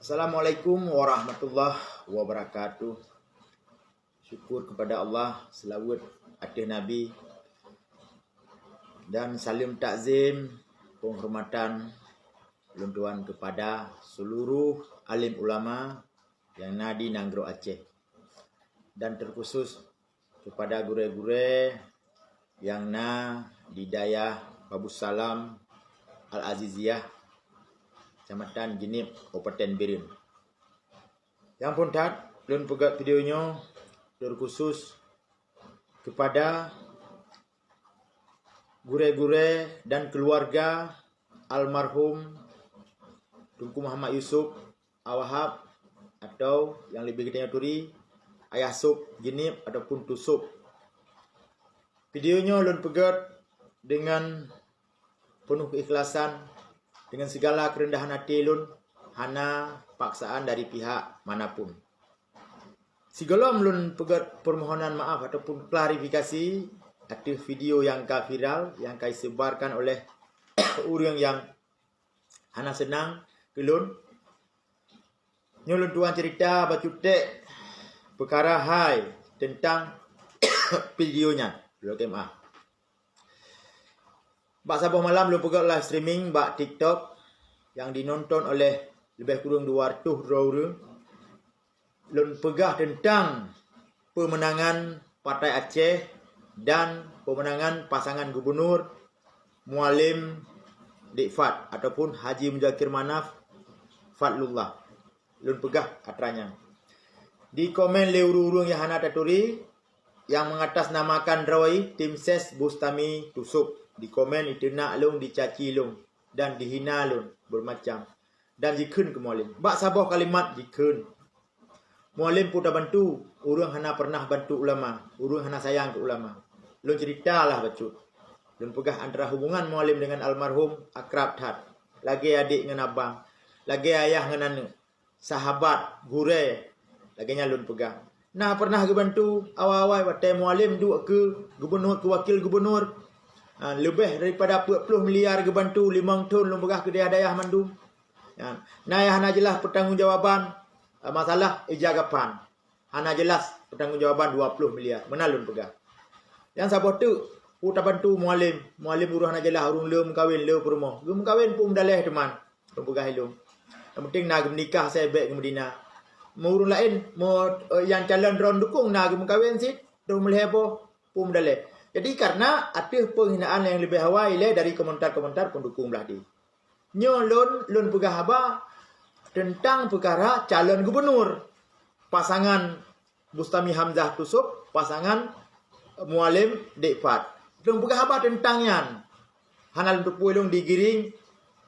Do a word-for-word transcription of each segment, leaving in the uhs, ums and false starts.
Assalamualaikum warahmatullahi wabarakatuh. Syukur kepada Allah, selawat ateueh Nabi, dan saleuem takzim, penghormatan lôn tuan kepada seluruh alim ulama nyang na di nanggroe Aceh, dan terkhusus kepada gurée-gurée nyang na di dayah Babussalam Al-Aziziyah, Kecamatan Jeunieb, Kabupaten Bireuen. Nyang phôn that, lôn peugét video nyoe terkhusus kepada gurée-gurée dan keluarga almarhum Teungku Muhammad Yusuf Awahab, atau nyang leubeh geutanyoe turi Ayah Sop Jeunieb ataupun Tusop. Video nyoe lôn peugét dengan penuh keikhlasan, dengan segala kerendahan hati lôn, hana paksaan dari pihak manapun. Sigohlom lôn peugét permohonan maaf ataupun klarifikasi ateueh video nyang ka viral, nyang ka disebarkan oleh ureuëng nyang hana seunang keu lôn. Nyoe lôn tuan cerita bacut ték peukara hai teuntang video nyan. Lôn lakée meu'ah. Bak saboh malam lôn peugét live streaming bak TikTok nyang dinonton oleh leubeh kureueng dua reutôh droe ureuëng. Lôn peugah teuntang peumeunangan Partai Aceh dan peumeunangan pasangan gubunur Mualem Dek Fad ataupun Haji Muzakir Manaf Fadlullah. Lôn peugah atra nyan. Dikomen lé ureuëng-ureuëng nyang hana taturi, nyang mengatasnamakan droe tim ses Bustami Tusop. Dikomen, diteunak lôn, dicaci lôn, dan dihina lôn beumacam. Dan jikheun keu Mualem. Bak saboh kalimat jikheun. Mualem peue tabantu, ureuëng hana pernah bantu ulama, ureuëng hana sayang keu ulama. Lôn cerita lah bacut. Lôn peugah antara hubungan Mualem dengan almarhum akrab that. Lagée adek ngon abang, lagée ayah ngon aneuëk, sahabat, gurée. Lagée nyan lôn peugah. Na pernah geubantu awai-awai watée Mualem duek keu gubunur, keu wakil gubunur. Ha, leubeh daripada peuet ploh miliar geubantu limong thon lôn peugah keu dayah-dayah mandum. Ya, na nyang hana jeulaih peutanggongjawaban, eh, masalah ija gapan. Hana jeulaih peutanggongjawaban dua ploh miliar. Meunan lôn peugah. Nyang saboh teuk, peue tabantu Mualem. Mualem ureuëng hana jeulaih, ureuëng le meukawen, le peurumoh. Geumeukawen peue meudaleh teuma. Lôn peugah ilôn. Nyang penting na geumeunikah asai bék geumeudina. Meu ureuëng laén, meu, eh, nyang calon droe dukong na geumeukawen cit, troh meulhée boh, peue meudaleh. Jadi, karena ateueh penghinaan nyang leubeh awai ilée dari komentar-komentar pendukung blah deh. Nyoe lôn, lôn peugah haba teuntang peukara calon gubunur, pasangan Bustami Hamzah Tusop, pasangan Mualem Dek Fad. Lôn peugah haba teuntang nyan. Hana lôn teupeue lôn digiring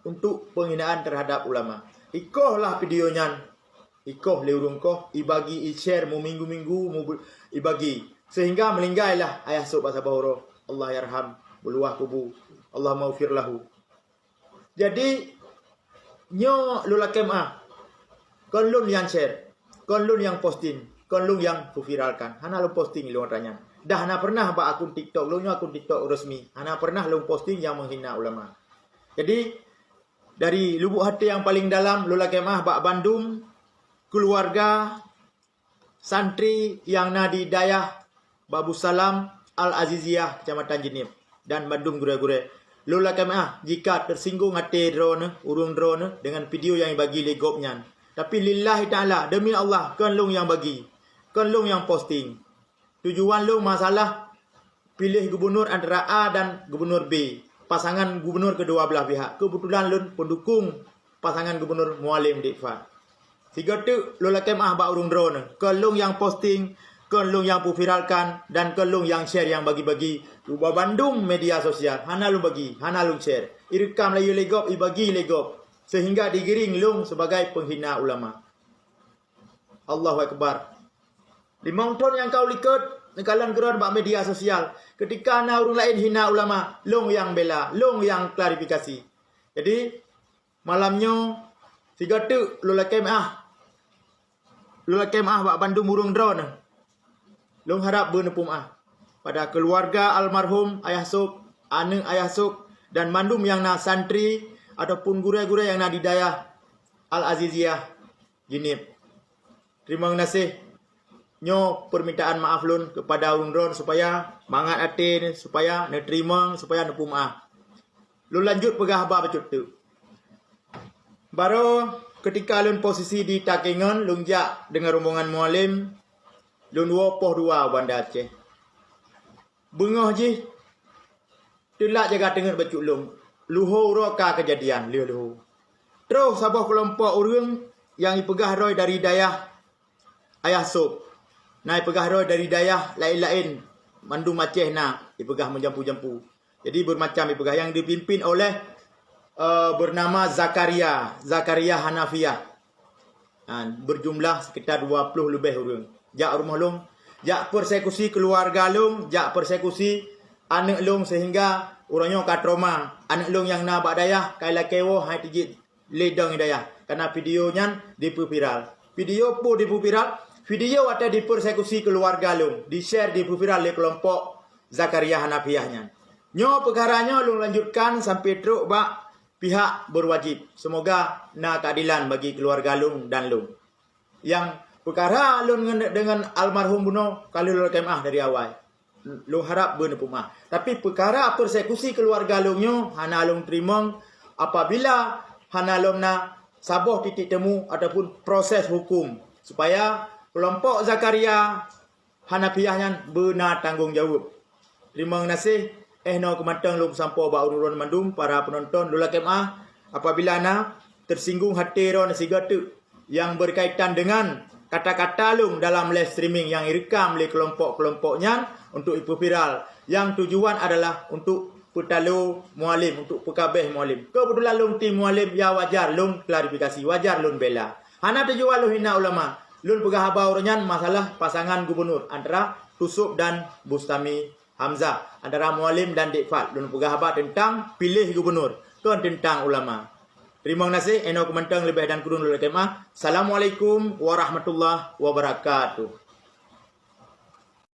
untuk penghinaan terhadap ulama. Ikoh lah video nyan. Ikoh lé ureuëng koh, ibagi, i-share, meuminggu-minggu, mu-, ibagi. Sehingga meuninggai lah Ayah Sop bak saboh uroe. Allah yarham, beuluwah kubu. Allahumma ghfir lahu. Jadi, nyoe lôn lakée meu'ah. Kon lôn nyang share, kon lôn nyang posting, kon lôn nyang kuviralkan. Hana lôn posting lôn atra nyan. Dah hana pernah bak akun TikTok lôn, nyoe akun TikTok resmi. Hana pernah lôn posting nyang menghina ulama. Jadi, dari lubuk hati nyang paling dalam, lôn lakée meu'ah bak bandum keuluwarga santri nyang na di dayah Babussalam Al-Aziziyah, Kecamatan Jeunieb, dan bandum gurée-gurée. Lôn lakée meu'ah jika tersinggung até droeneuh, ureuëng droeneuh, dengan video nyang ibagi lé gob nyan. Tapi lillahi ta'ala, demi Allah, kon lôn nyang bagi, kon lôn nyang posting. Tujuan lôn masalah piléh gubunur antara A dan gubunur B, pasangan gubunur kedua belah pihak. Keubeutulan lôn peundukong pasangan gubunur Mualem Dek Fad. Sigoe teuk lôn lakée meu'ah bak ureuëng droeneuh, kon lôn nyang posting, kon lôn nyang peuviralkan, dan kon lôn nyang share nyang bagi-bagi ubak bandum media sosial. Hana lôn bagi, hana lôn share. Ireukam laju lé gob, ibagi lé gob, sehingga digiring lôn sebagai penghina ulama. Allahu Akbar. Limong thon nyang ka u likot, neukalon keudroe bak media sosial. Keutika na ureuëng laén hina ulama, lôn nyang bela, lôn nyang klarifikasi. Jadi, malam nyoe, sigoe teuk lôn lakée meu'ah. Lôn lakée meu'ah bak bandum ureuëng droeneuh. Lôn harab beuneupeumaah pada keuluwarga almarhum Ayah Sop, aneuëk Ayah Sop, dan mandum nyang na santri ataupun gurée-gurée nyang na di dayah Al-Aziziyah, Genep. Teurimong gaséh. Nyoe peurmintaan maaf lôn keupada ureuëng droen supaya mangat até supaya neuteurimong, supaya neupeumaáh. Lôn lanjut peugah haba bacut teuk. Barô keutika lôn posisi di Takengon, lôn jak deungon rombongan Mualem, lôn woe poh dua u Banda Aceh. Beungoh jih teulat jaga teungeut bacut lôn. Luho uroe ka keujadian lheueh luho. Troh saboh keulompok ureuëng nyang ipeugah droe dari dayah Ayah Sop. Na ipeugah droe dari dayah laén-laén, mandum Aceh na ipeugah meujampu-jampu. Jadi, beureumacam ipeugah nyang dipimpin oleh, eh, beunama Zakaria, Zakaria Hanafiah. Ha, beujumlah sekitar dua ploh leubeh ureuëng. Jak rumoh lôn, jak persekusi keuluwarga lôn, jak persekusi aneuëk lôn seuhingga uroe nyoe ka trauma. Aneuëk lôn nyang na bak dayah ka ilakée woe hai tijik lé dong i dayah, karena video nyan dipeuviral. Video peue dipeuviral? Video watée dipersekusi keuluwarga lôn, di-share dipeuviral lé keulompok Zakaria Hanafiah nyan. Nyoe peukara nyoe lôn lanjutkan sampai trok bak pihak berwajib. Semoga na keadilan bagi keuluwarga lôn dan lôn. Nyang peukara lôn ngon, deungon almarhum bunoe ka lheueh lôn lakée meuáh dari awai. Lôn harab beuneupeumaáh. Tapi peukara persekusi keuluwarga lôn nyoe hana lôn teurimong apabila hana lom na saboh titik temu ataupun proses hukum supaya keulompok Zakaria Hanafiah nyan beuna tanggong jaweueb. Teurimong gaséh, eh, noe keuh mantong lôn peusampoe bak ureuëng-ureuëng mandum, para peunonton, lôn lakée meuáh apabila na teusinggung até droeneuh sigoe teuk nyang berkaitan dengan kata-kata lôn dalam live streaming nyang ireukam lé keulompok-keulompok nyan untuk ipeuviral. Nyang tujuan adalah untuk peutalo Mualem, untuk peukabeh Mualem. Keubeutulan lôn tim Mualem, ya wajar lôn klarifikasi, wajar lôn bela. Hana tujuan lôn hina ulama. Lôn peugah haba uroe nyan masalah pasangan gubunur antara Tusop dan Bustami Hamzah, antara Mualem dan Dek Fad. Lôn peugah haba teuntang piléh gubunur, kon teuntang ulama. Teurimong gaséh, eh, noe keuh mantong leubeh dan kureueng lôn lakée meuáh. Assalamualaikum warahmatullahi wabarakatuh.